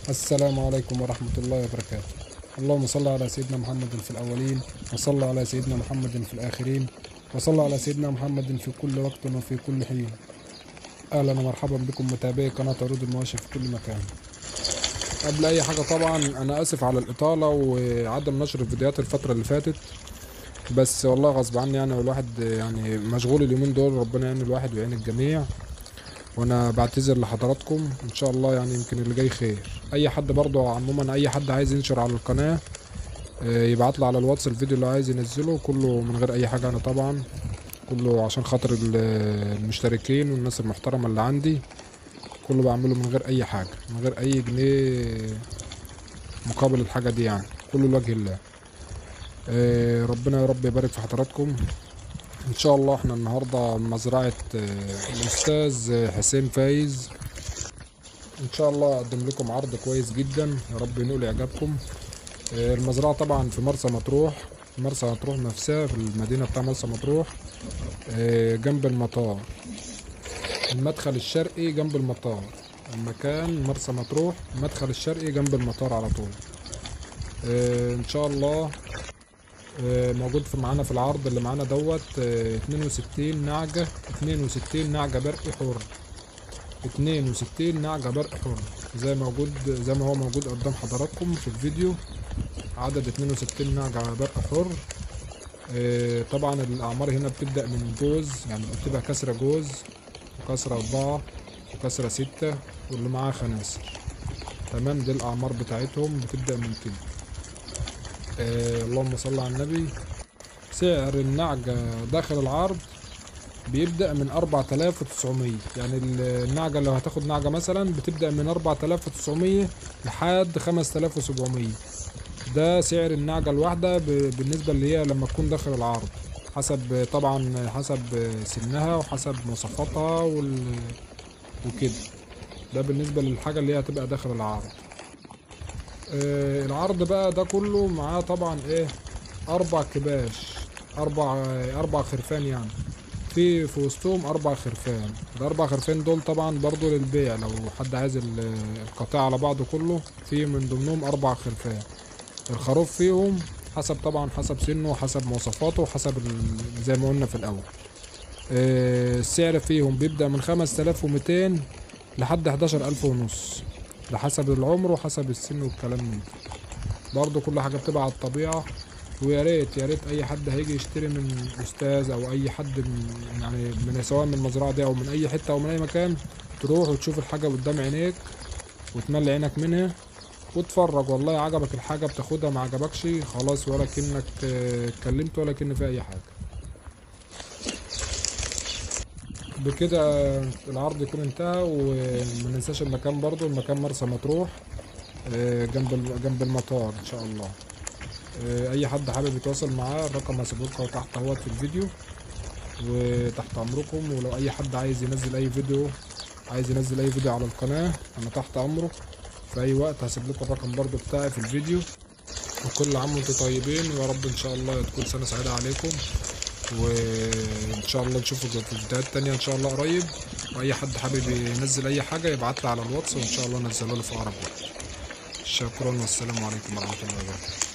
السلام عليكم ورحمة الله وبركاته. اللهم صل على سيدنا محمد في الأولين، وصل على سيدنا محمد في الآخرين، وصل على سيدنا محمد في كل وقت وفي كل حين. أهلا ومرحبا بكم متابعي قناة عروض المواشي في كل مكان. قبل أي حاجة طبعا أنا آسف على الإطالة وعدم نشر الفيديوهات الفترة اللي فاتت، بس والله غصب عني يعني، والواحد يعني مشغول اليومين دول، ربنا يعين الواحد ويعين الجميع. وانا بعتذر لحضراتكم، ان شاء الله يعني يمكن اللي جاي خير. اي حد برضو عموما اي حد عايز ينشر على القناة يبعت له على الواتس الفيديو اللي عايز ينزله، كله من غير اي حاجة. انا طبعا كله عشان خاطر المشتركين والناس المحترمة اللي عندي، كله بعمله من غير اي حاجة، من غير اي جنيه مقابل الحاجة دي يعني، كله لوجه الله. ربنا يا رب يبارك في حضراتكم. ان شاء الله احنا النهارده مزرعة الاستاذ حسين فايز، ان شاء الله اقدم لكم عرض كويس جدا، يا رب ينول اعجابكم. المزرعة طبعا في مرسى مطروح، مرسى مطروح نفسها في المدينة بتاع مرسى مطروح، جنب المطار، المدخل الشرقي جنب المطار، المكان مرسى مطروح المدخل الشرقي جنب المطار على طول. ان شاء الله موجود في معانا في العرض اللي معانا دوت 62 نعجة، 62 نعجة برق حر، 62 نعجة برق حر زي موجود، زي ما هو موجود قدام حضراتكم في الفيديو، عدد 62 نعجة برق حر. طبعا الأعمار هنا بتبدأ من جوز، يعني بتبقى كسرة جوز وكسرة 4 وكسرة 6 واللي معاه خناصر. تمام، دي الأعمار بتاعتهم بتبدأ من كده. اللهم صل على النبي. سعر النعجة داخل العرض بيبدأ من 4900، يعني النعجة لو هتاخد نعجة مثلا بتبدأ من 4900 لحد 5700، ده سعر النعجة الواحدة بالنسبة اللي هي لما تكون داخل العرض، حسب طبعا حسب سنها وحسب مواصفاتها وكده. ده بالنسبة للحاجة اللي هي هتبقى داخل العرض. العرض بقى ده كله معاه طبعا ايه، 4 كباش، 4 خرفان، يعني في وسطهم 4 خرفان. ال4 خرفان دول طبعا برضو للبيع، لو حد عايز القطيع على بعضه كله، في من ضمنهم 4 خرفان. الخروف فيهم حسب طبعا حسب سنة وحسب مواصفاته وحسب زي ما قلنا في الاول. السعر فيهم بيبدأ من 5200 لحد 11500، ده حسب العمر وحسب السن والكلام من ده. برضو كل حاجة بتبقى على الطبيعة. ويا ريت يا ريت اي حد هيجي يشتري من استاذ او اي حد من يعني من سواء من المزرعة دي او من اي حتة او من اي مكان، تروح وتشوف الحاجة قدام عينيك وتملي عينك منها وتفرج. والله عجبك الحاجة بتاخدها، ما عجبكش خلاص، ولا كأنك اتكلمت ولا كأن في اي حاجة. بكده العرض يكون انتهى. وما ننساش المكان برضو، المكان مرسى مطروح جنب المطار ان شاء الله. اي حد حابب يتواصل معاه الرقم هسيبه لكم تحت اهوت في الفيديو، وتحت امركم. ولو اي حد عايز ينزل اي فيديو، عايز ينزل اي فيديو على القناة، انا تحت امره في اي وقت. هسيب لكم الرقم برضو بتاعي في الفيديو. وكل عام وانتم طيبين، ويا رب ان شاء الله تكون سنة سعيدة عليكم، وان شاء الله نشوفكم في فيديوهات تانية ان شاء الله قريب. واي حد حابب ينزل اي حاجة يبعت لي على الواتس، وان شاء الله ننزله له في اقرب وقت. شكرا، والسلام عليكم ورحمة الله وبركاته.